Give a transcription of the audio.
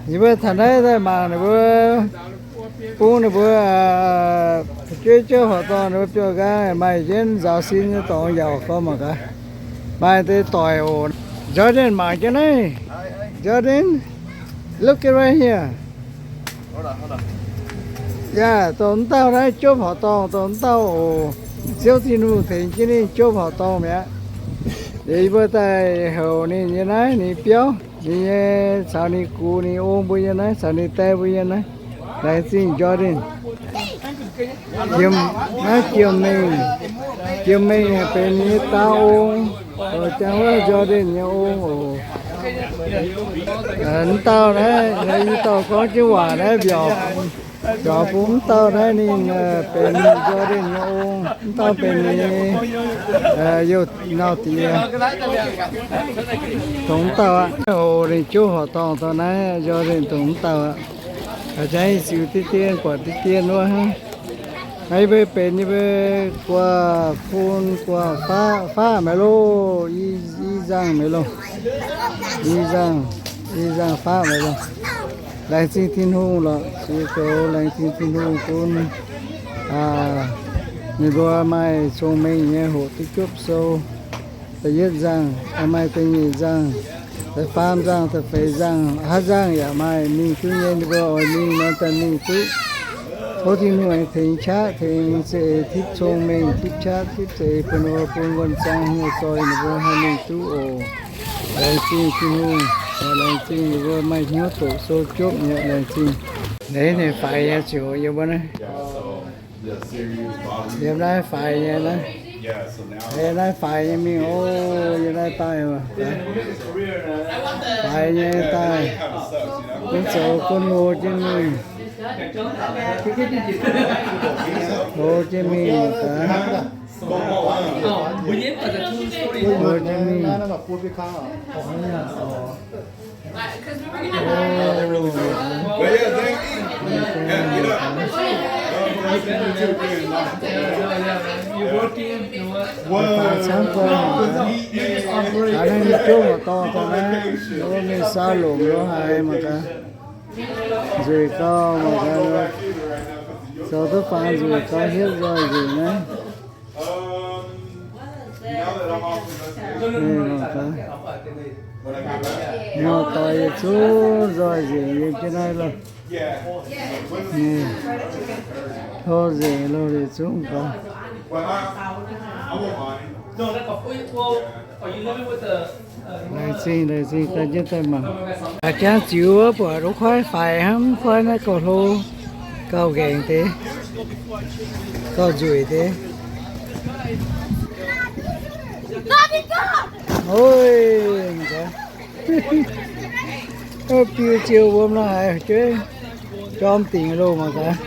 Yie mbuo taux naaiv daaih mangc ninh mbuo bung ninh mbuo fu'jueiv jauv horqc dorngh ninh mbuo biouv nqaang maaih jienv nzaaux sin nyei dorngx yaac gorngv mangc gaax. Maaih deix doic oc. Jordan mangc jienv naaiv. Jordan, look at right here. Yaac dongh m'dauh naaiv jopv horqc dorngh, dongh m'dauh oc. Ziouv Tin-Hungh tengx jienv ninh jopv horqc dorngh mi'aqv. Liuz yie mbuo daaih houc ninh nyei naaiv, ninh biauv, ninh nyei caux ninh gux, ninh ong mbuo nyei naaiv, caux ninh die mbuo nyei naaiv. Laengz zingh Jordan. Jiem, naaiv Jiem Mengh, Jiem Mengh benx ninh nyei dauh ong, jangx wuov Jordan nyei ong oc. M'dauh naaiv, i dauh gorngv jienv waac naaiv mbiaauc, mbiaauc bung m'dauh naaiv ninh benx Jordan nyei ong, m'dauh benx ninh nyei youh nauz diex. Dongh m'dauh aqv. Oc, ninh jopv horqc dorngh dongh naaiv, Jordan dongh m'dauh aqv. A'jangv ziux diqv dien, buatc diqv dien wuov hnangv. Naaiv yie mbuo benx yie mbuo guaav fun guaav faqv, faqv maah loh, i nzangh maah loh, i nzangh, i nzangh faqv maah loh. Laengz zingh Tin-Hungh lorqc, ziex goux laengz zingh Tin-Hungh bun ninh mbuo maaih cong-mengh nyei hoqc duqv jopv sou. Da'yietv nzangh, maaih da'nyeic nzangh, da'faam nzangh, da'feix nzangh, haaix nzangh yaac maaih mingh duqv nyei, ninh mbuo oix mingh nor daaih mingh duqv. Tov Tin-Hungh aengx tengx qaqv, tengx za'eix tipv cong-mengh, tipv qaqv, tipv za'eix bun ninh mbuo bun wuonh zaang hnyouv zoih ninh mbuo haih mingh duqv oc. Laengz zingh Tin-Hungh, laengz zingh ninh mbuo maaih hnyouv doqc sou jopv mi'aqv, laengz zingh. Naaiv ninh faix nyei ziouc yiem wuov naaiv. Yiem naaiv faix nyei naaiv. Yiem naaiv faix nyei mingh oc, yiem naaiv daaih. Faix nyei daaih. Gunv zoux gunv hlo jienv mingh. Hlo jienv mingh gaax. Hlo jienv mingh. Faix camv gorngv, aa, naaiv nyei jomv mangc gaax, dongh naaiv wuov mingh saau longc lo haaix mangc gaax. Nzueic gau mangc gaax, zoux duqv faaux nzueic gau hietv nzoih nzueic naaiv. Mangc gaax, muoz-doic yietc zungv nzoih nzengc yiem jienv naaiv loh. Hlo nzengc loh, yietc zungv gaax. Laengz zingh, laengz zingh daaih jienv daaih mangc. Aa, jangx ziux wuov buatc wuov koiv faix hnangv, mv koiv naaiv gauh hlo, gauh nqaengc deix, gauh nzueic deix. Oi, mangc gaax. Biu ziou wuom lo haaix jueiv, jorm dingc loh mangc gaax.